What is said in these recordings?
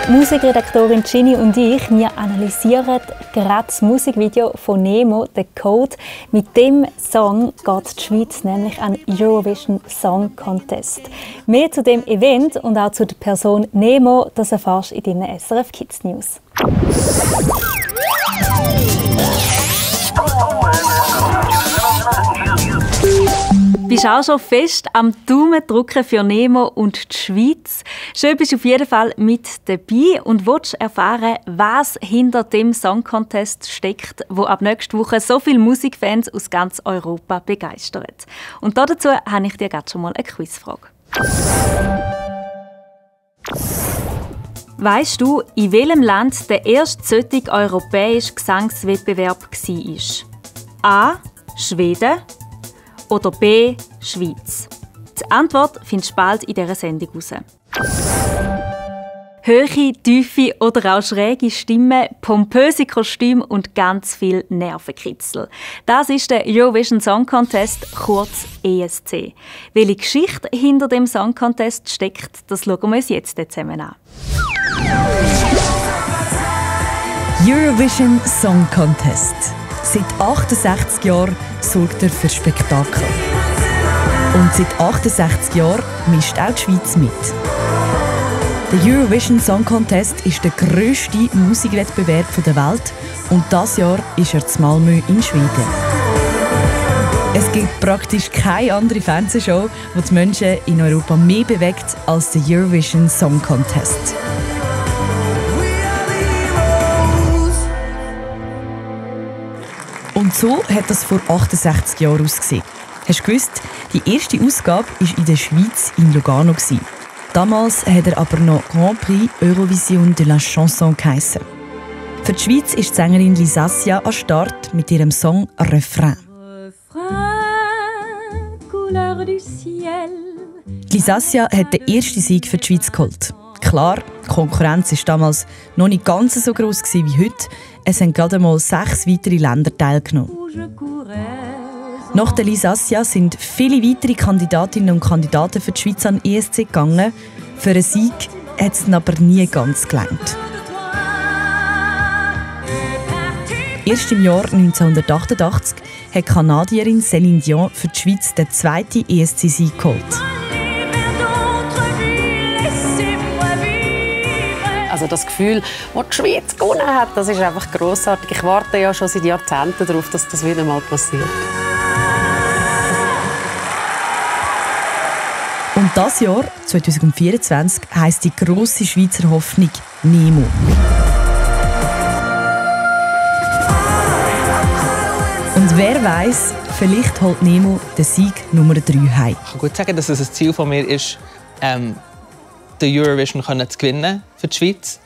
Musikredaktorin Ginny und ich, wir analysieren gerade das Musikvideo von Nemo, «The Code». Mit dem Song geht die Schweiz nämlich an den Eurovision Song Contest. Mehr zu dem Event und auch zu der Person Nemo, das erfährst du in deinen SRF Kids News. Bist auch schon fest am Daumendrücken für Nemo und die Schweiz? Schön bist du auf jeden Fall mit dabei und willst erfahren, was hinter dem Song Contest steckt, wo ab nächster Woche so viele Musikfans aus ganz Europa begeistert. Und dazu habe ich dir gerade schon mal eine Quizfrage. Weisst du, in welchem Land der erste solche europäische Gesangswettbewerb war? A. Schweden oder B. Schweiz? Die Antwort findest du bald in dieser Sendung heraus. Hohe, tiefe oder auch schräge Stimmen, pompöse Kostüme und ganz viel Nervenkitzel. Das ist der Eurovision Song Contest, kurz ESC. Welche Geschichte hinter dem Song Contest steckt, das schauen wir uns jetzt zusammen an. Eurovision Song Contest. Seit 68 Jahren sorgt er für Spektakel. Und seit 68 Jahren mischt auch die Schweiz mit. Der Eurovision Song Contest ist der grösste Musikwettbewerb der Welt und dieses Jahr ist er in Malmö in Schweden. Es gibt praktisch keine andere Fernsehshow, die die Menschen in Europa mehr bewegt als der Eurovision Song Contest. Und so hat das vor 68 Jahren ausgesehen. Hast du gewusst, die erste Ausgabe war in der Schweiz in Lugano. Damals hat er aber noch Grand Prix Eurovision de la Chanson geheissen. Für die Schweiz ist die Sängerin Lisassia am Start mit ihrem Song «Refrain». Lisassia hat den ersten Sieg für die Schweiz geholt. Klar, die Konkurrenz war damals noch nicht ganz so gross wie heute. Es haben gerade mal 6 weitere Länder teilgenommen. Nach der Lisassia sind viele weitere Kandidatinnen und Kandidaten für die Schweiz an den ESC gegangen. Für einen Sieg hat es aber nie ganz gelangt. Erst im Jahr 1988 hat die Kanadierin Céline Dion für die Schweiz den zweiten ESC-Sieg geholt. Also das Gefühl, das die Schweiz gewonnen hat, das ist einfach grossartig. Ich warte ja schon seit Jahrzehnten darauf, dass das wieder mal passiert. Und dieses Jahr, 2024, heisst die grosse Schweizer Hoffnung Nemo. Und wer weiss, vielleicht holt Nemo den Sieg Nummer 3 heim. Ich kann gut sagen, dass es ein Ziel von mir ist, den Eurovision zu gewinnen für die Schweiz.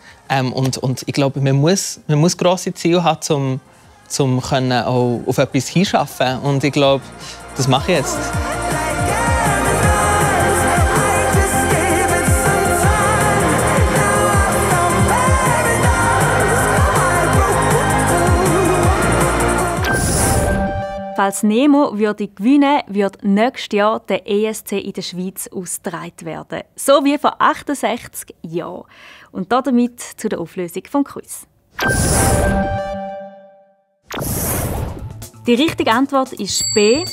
Und ich glaube, man muss grosse Ziele haben, um auch auf etwas hinzuschaffen. Und ich glaube, das mache ich jetzt. Falls Nemo gewinnen würde nächstes Jahr der ESC in der Schweiz ausgetragen werden. So wie vor 68 Jahren. Und damit zu der Auflösung des Quiz. Die richtige Antwort ist B. In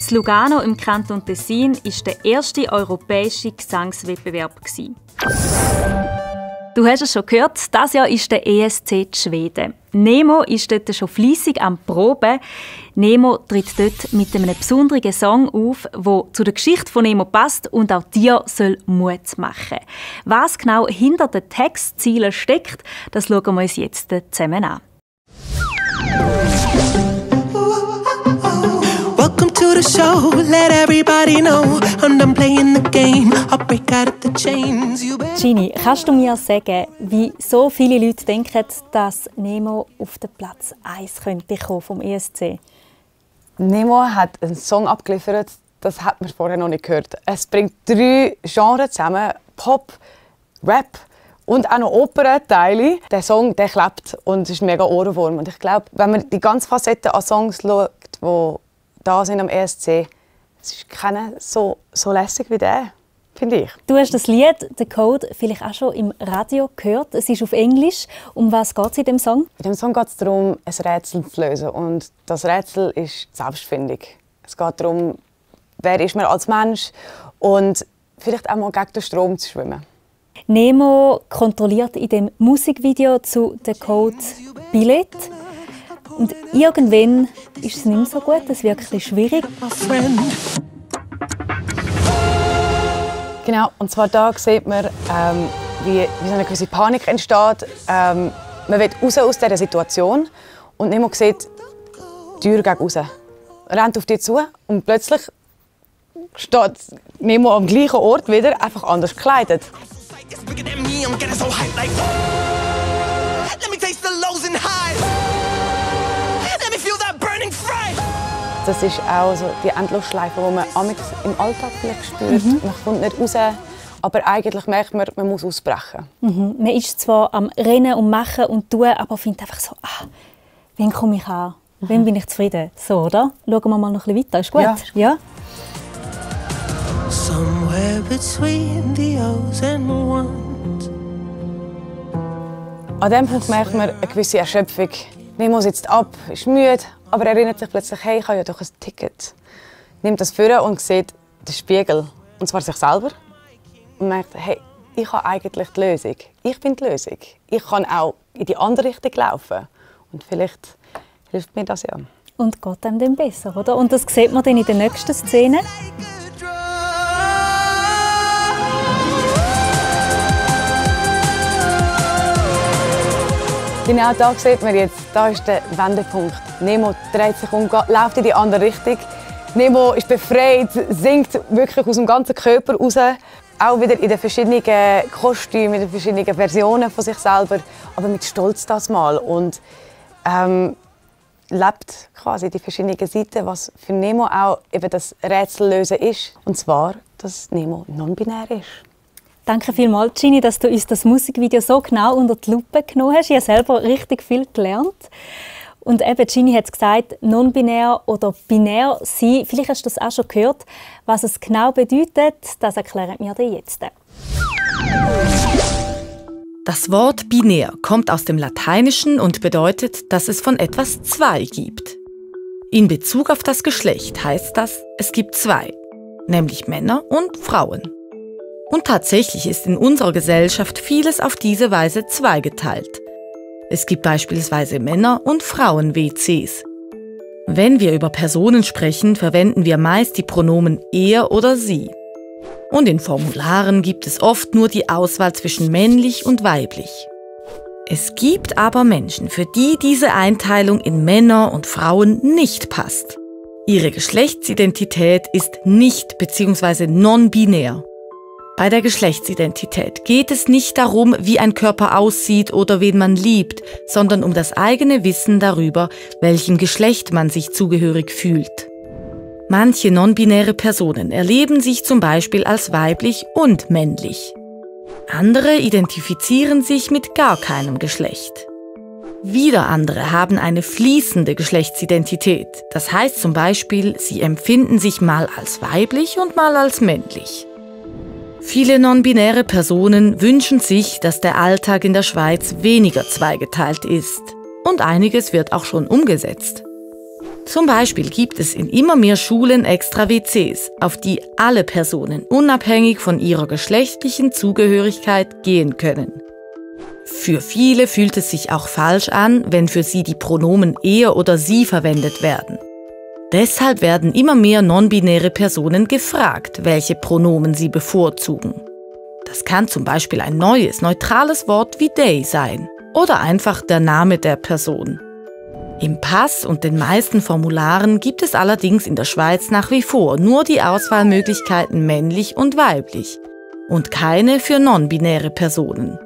Lugano im Kanton Tessin war der erste europäische Gesangswettbewerb. Du hast es schon gehört, dieses Jahr ist der ESC in Schweden. Nemo ist dort schon fleissig am Proben. Nemo tritt dort mit einem besonderen Song auf, der zu der Geschichte von Nemo passt und auch dir soll Mut machen. Was genau hinter den Textzielen steckt, das schauen wir uns jetzt zusammen an. Welcome to the show, let everybody know I'm done playing the game, I'll break out of the chains. Ginny, kannst du mir sagen, wie so viele Leute denken, dass Nemo auf den Platz 1 könnte kommen vom ESC? Nemo hat einen Song abgeliefert, das hat man vorher noch nicht gehört. Es bringt 3 Genres zusammen, Pop, Rap und auch noch Opernteile. Der Song, der klebt und ist ein mega Ohrwurm. Und ich glaube, wenn man die ganze Facette an Songs schaut, die da sind am ESC, es ist keiner so lässig wie der. finde ich. Du hast das Lied «The Code» vielleicht auch schon im Radio gehört. Es ist auf Englisch. Um was geht es in dem Song? In dem Song geht es darum, ein Rätsel zu lösen. Und das Rätsel ist Selbstfindung. Es geht darum, wer ist man als Mensch und vielleicht auch mal gegen den Strom zu schwimmen. Nemo kontrolliert in dem Musikvideo zu «The Code» Billett. Und irgendwann ist es nicht mehr so gut, es wird ein bisschen schwierig. Genau, und zwar da sieht man, wie so eine gewisse Panik entsteht. Man will raus aus dieser Situation und Nemo sieht die Tür gegen raus. Er rennt auf dich zu und plötzlich steht Nemo am gleichen Ort wieder, einfach anders gekleidet. Das ist auch so die Endlosschleife, die man im Alltag vielleicht spürt. Man kommt nicht raus, aber eigentlich merkt man, man muss ausbrechen. Man ist zwar am Rennen und Machen und Tun, aber findet einfach so, wann komme ich an? Wann bin ich zufrieden? So, oder? Schauen wir mal noch ein bisschen weiter. Ist gut? Ja. Somewhere between the O's and ones. An diesem Punkt merkt man eine gewisse Erschöpfung. Nemo sitzt ab, ist müde, aber er erinnert sich plötzlich, hey, ich habe ja doch ein Ticket. Nimmt das vor und sieht den Spiegel, und zwar sich selber. Und merkt, hey, ich habe eigentlich die Lösung. Ich bin die Lösung. Ich kann auch in die andere Richtung laufen. Und vielleicht hilft mir das ja. Und geht einem dann besser, oder? Und das sieht man dann in der nächsten Szene. Genau da sieht man jetzt, da ist der Wendepunkt. Nemo dreht sich um, läuft in die andere Richtung. Nemo ist befreit, singt wirklich aus dem ganzen Körper raus. Auch wieder in den verschiedenen Kostümen, in den verschiedenen Versionen von sich selber, aber mit Stolz das mal. Und lebt quasi die verschiedenen Seiten, was für Nemo auch eben das Rätsellösen ist. Und zwar, dass Nemo non-binär ist. Danke vielmals, Gini, dass du uns das Musikvideo so genau unter die Lupe genommen hast. Ich habe selber richtig viel gelernt. Und eben, Gini hat gesagt, non-binär oder binär sein. Vielleicht hast du das auch schon gehört. Was es genau bedeutet, das erklären wir dir jetzt. Das Wort binär kommt aus dem Lateinischen und bedeutet, dass es von etwas zwei gibt. In Bezug auf das Geschlecht heißt das, es gibt zwei, nämlich Männer und Frauen. Und tatsächlich ist in unserer Gesellschaft vieles auf diese Weise zweigeteilt. Es gibt beispielsweise Männer- und Frauen-WCs. Wenn wir über Personen sprechen, verwenden wir meist die Pronomen er oder sie. Und in Formularen gibt es oft nur die Auswahl zwischen männlich und weiblich. Es gibt aber Menschen, für die diese Einteilung in Männer und Frauen nicht passt. Ihre Geschlechtsidentität ist nicht bzw. non-binär. Bei der Geschlechtsidentität geht es nicht darum, wie ein Körper aussieht oder wen man liebt, sondern um das eigene Wissen darüber, welchem Geschlecht man sich zugehörig fühlt. Manche non-binäre Personen erleben sich zum Beispiel als weiblich und männlich. Andere identifizieren sich mit gar keinem Geschlecht. Wieder andere haben eine fließende Geschlechtsidentität. Das heißt zum Beispiel, sie empfinden sich mal als weiblich und mal als männlich. Viele non-binäre Personen wünschen sich, dass der Alltag in der Schweiz weniger zweigeteilt ist. Und einiges wird auch schon umgesetzt. Zum Beispiel gibt es in immer mehr Schulen extra WCs, auf die alle Personen unabhängig von ihrer geschlechtlichen Zugehörigkeit gehen können. Für viele fühlt es sich auch falsch an, wenn für sie die Pronomen er oder sie verwendet werden. Deshalb werden immer mehr non-binäre Personen gefragt, welche Pronomen sie bevorzugen. Das kann zum Beispiel ein neues, neutrales Wort wie they sein oder einfach der Name der Person. Im Pass und den meisten Formularen gibt es allerdings in der Schweiz nach wie vor nur die Auswahlmöglichkeiten männlich und weiblich und keine für non-binäre Personen.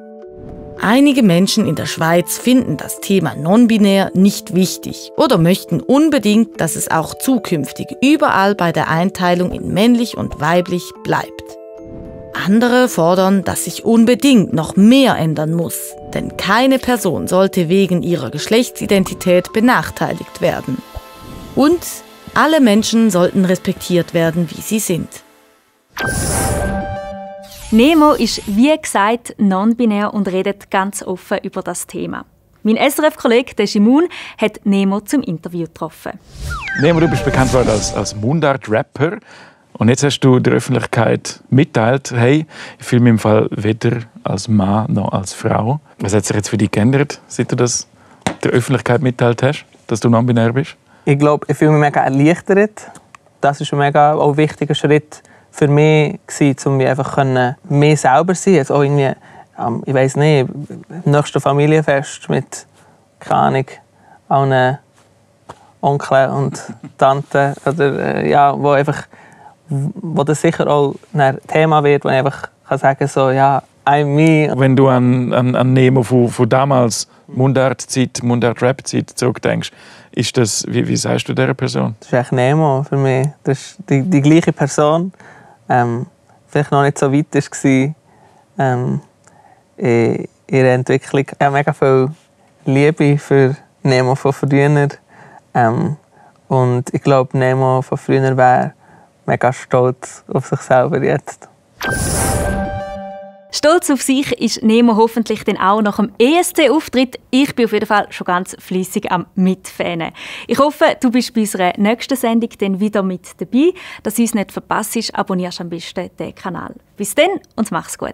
Einige Menschen in der Schweiz finden das Thema non-binär nicht wichtig oder möchten unbedingt, dass es auch zukünftig überall bei der Einteilung in männlich und weiblich bleibt. Andere fordern, dass sich unbedingt noch mehr ändern muss, denn keine Person sollte wegen ihrer Geschlechtsidentität benachteiligt werden. Und alle Menschen sollten respektiert werden, wie sie sind. Nemo ist, wie gesagt, non-binär und redet ganz offen über das Thema. Mein SRF-Kollege Shimun hat Nemo zum Interview getroffen. Nemo, du bist bekannt worden als Mundart-Rapper. Und jetzt hast du der Öffentlichkeit mitteilt, hey, ich fühle mich im Fall weder als Mann noch als Frau. Was hat sich jetzt für dich geändert, seit du das der Öffentlichkeit mitteilt hast, dass du non-binär bist? Ich glaube, ich fühle mich mega erleichtert. Das war ein mega auch wichtiger Schritt für mich, um einfach mehr selber zu sein. Also auch irgendwie, ich weiss nicht, im nächsten Familienfest mit, keine Ahnung, allen Onkeln und Tanten, oder, wo das sicher auch ein Thema wird, wo ich einfach sagen kann, so, ja, I'm me. Wenn du an Nemo von damals, Mundart-Zeit, Mundart-Rap-Zeit zurückdenkst, ist das, wie sagst du dieser Person? Das ist echt Nemo für mich. Das ist die gleiche Person. Vielleicht noch nicht so weit war in ihrer Entwicklung. Ich habe mega viel Liebe für Nemo von früher. Und ich glaube, Nemo von früher wäre mega stolz auf sich selber jetzt. Stolz auf sich ist Nemo hoffentlich dann auch nach dem ESC-Auftritt. Ich bin auf jeden Fall schon ganz fleissig am Mitfanen. Ich hoffe, du bist bei unserer nächsten Sendung dann wieder mit dabei. Dass du uns nicht verpasst, abonnierst am besten den Kanal. Bis dann und mach's gut.